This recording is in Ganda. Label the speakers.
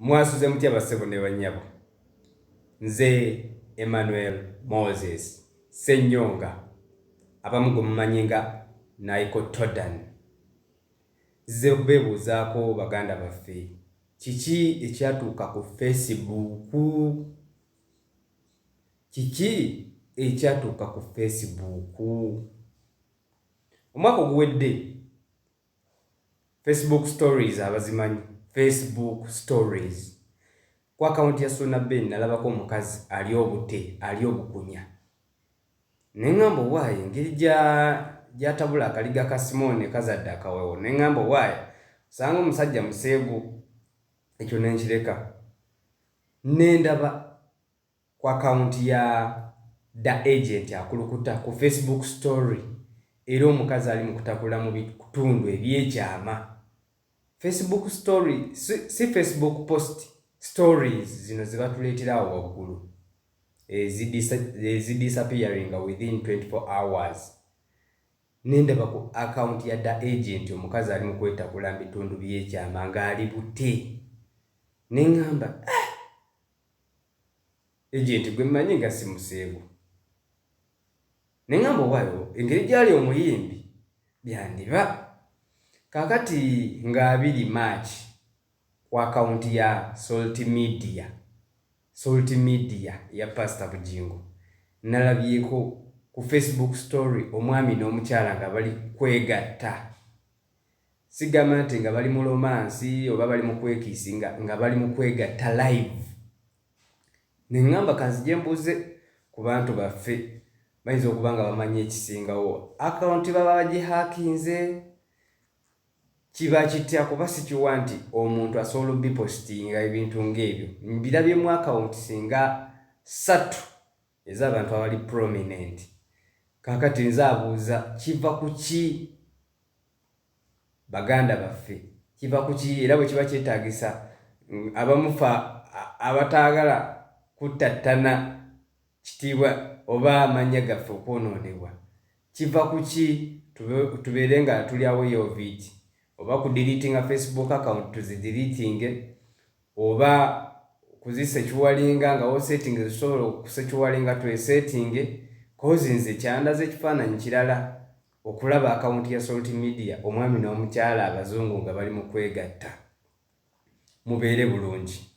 Speaker 1: Mwasuze mutya bassebo ne bannyabo? Nze Emmanuel Moses Ssenyonga abamu gwe mumanyi nga Naiko Todan. Nzize kubeebuuzaako baganda baffe, kiki ekyatuuka ku Facebook? Kiki ekyatuuka ku Facebook? Omwaka oguwedde Facebook stories abazimanyi, Facebook stories ku akawunti ya Suuna Ben nalabako omukazi ali obute ali obukunya ne ŋŋamba owaaye engeri gy'atabula akaliga ka Simooni kazadde akawewo ne ŋŋamba owaaye osanga omusajja museegu ekyo ne nkireka ne ndaba ku akawunti ya Da Agent akulukuta ku Facebook story era omukazi ali mu kutakula mu bitundu eby'ekyama. Facebook story si, si Facebook post stories zino ze batuleetera awo waggulu ezidisappearinga within 24 hours. Nendaba ku akawunti ya Da Agent omukazi ali mu kwetakula mu bitundu by'ekyama ng'ali bute ne ŋŋamba eh! Agent gwe mmanyi nga si museegu ne ŋŋamba owaayo engeri gy'ali omuyimbi byandiba kaakati nga 2 March ku akawunti ya Salt Media, Salt Media ya Pastor Bugingo nalabyeko ku Facebook story omwami n'omukyala nga bali kwegatta. Sigamba nti nga bali mu romansi oba bali mu kwekiisinga, nga bali mu kwegatta live. Ne ŋŋamba kanzije mbuuze ku bantu baffe bayinza okuba nga bamanyi ekisingawo. Akawunti baba bagihackinze kiba kitya kuba sikiwa nti omuntu asobola obipositinga ebintu ng'ebyo. Mbirabyemu akawunti singa 3 ez'abantu abali prominent. Kaakati nze abuuza kiva ku ki baganda baffe, kiva ku ki? Era bwe kiba kyetaagisa abamufa abataagala kuttattana kitiibwa oba amannya gaffe okwonoonebwa, kiva ku ki tubeere nga tuli aware of it, oba kudeletinga Facebook account tuzideletinge oba kuzisecuwalinga nga wosettinga zisobola okusecuwalinga twesettinge, cause nze kyandaze ekifaananyi kirala okulaba akawunti ya Salt Media omwami n'omukyala abazungu nga bali mu kwegatta. Mubeere bulungi.